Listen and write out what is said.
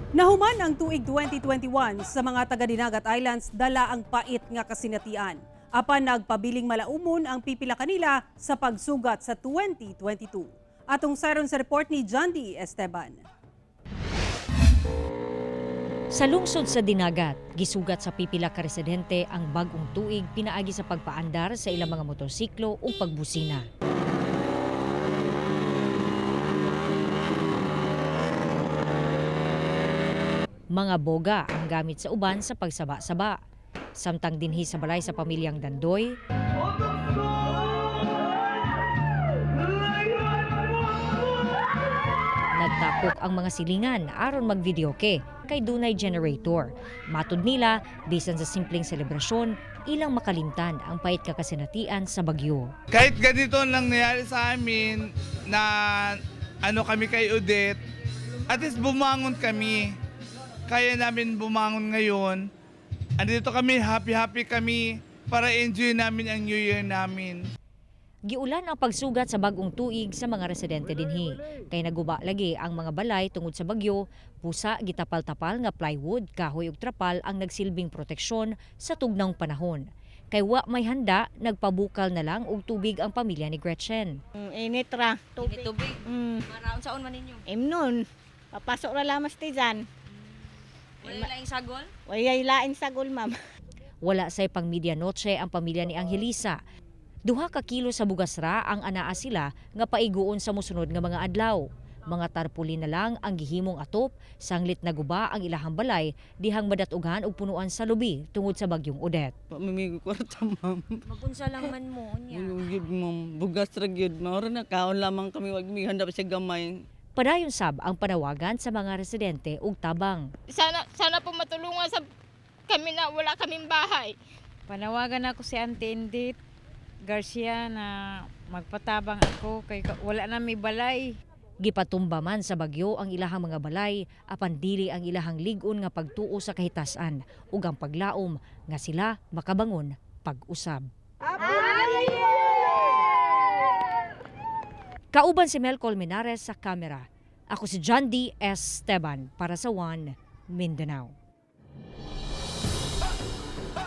Nahuman ang tuig 2021 sa mga taga-Dinagat Islands, dala ang pait nga kasinatian. Apan nagpabiling malaumon ang pipila kanila sa pagsugat sa 2022. Atong sayron sa report ni John D. Esteban. Sa lungsod sa Dinagat, gisugat sa pipila ka residente ang bag-ong tuig pinaagi sa pagpaandar sa ilang mga motorsiklo ug pagbusina. Mga boga ang gamit sa uban sa pagsaba-saba. Samtang dinhi sa balay sa pamilyang Dandoy, nagtapok ang mga silingan aron magvideoke kay dunay generator. Matud nila, bisan sa simpleng selebrasyon, ilang makalimtan ang pait kakasinatian sa bagyo. Kahit ganito lang nangyari sa amin na ano kami kay Odette, at least bumangon kami. Kaya namin bumangon ngayon. Andito kami, happy-happy kami para enjoy namin ang New Year namin. Giulan ang pagsugat sa bagong tuig sa mga residente dinhi. Kay naguba lagi ang mga balay tungod sa bagyo, pusa gitapal-tapal nga plywood, kahoy ug trapal ang nagsilbing proteksyon sa tugnaong panahon. Kay wa may handa, nagpabukal na lang og tubig ang pamilya ni Gretchen. Init ra. Tubig. Init tubig. Maraon saon man ninyo? Imnon. Papasok ra lamas ti dyan. Wala laing sagol? Wayay lain sagol, ma'am. Wala say pang noche ang pamilya ni Angelisa. 2 ka kilo sa bugas ra ang anaa sila nga paiguon sa mosunod nga mga adlaw. Mga tarpulin na lang ang gihimong atop, sanglit naguba ang ilahang balay, dihang madatugan og punuan sa lubi tungod sa bagyong Odette. Pamimigo kwarta, ma'am. Magunsa lang man mo unya. Ano gyud, ma'am. Bugas ra gyud. Maura na kaon lamang kami wag mi handa pa siya gamay. Padayon sab ang panawagan sa mga residente ug tabang. Sana sana po matulungan sa kami na wala kaming bahay. Panawagan ako si Auntie Indit Garcia na magpatabang ako kay wala na may balay. Gipatumba man sa bagyo ang ilahang mga balay, apan dili ang ilahang lig-on nga pagtuo sa kahitasan ug ang paglaom nga sila makabangon pag-usab. Kauban si Mel Colmenares sa kamera. Ako si John D. S. Esteban para sa One Mindanao.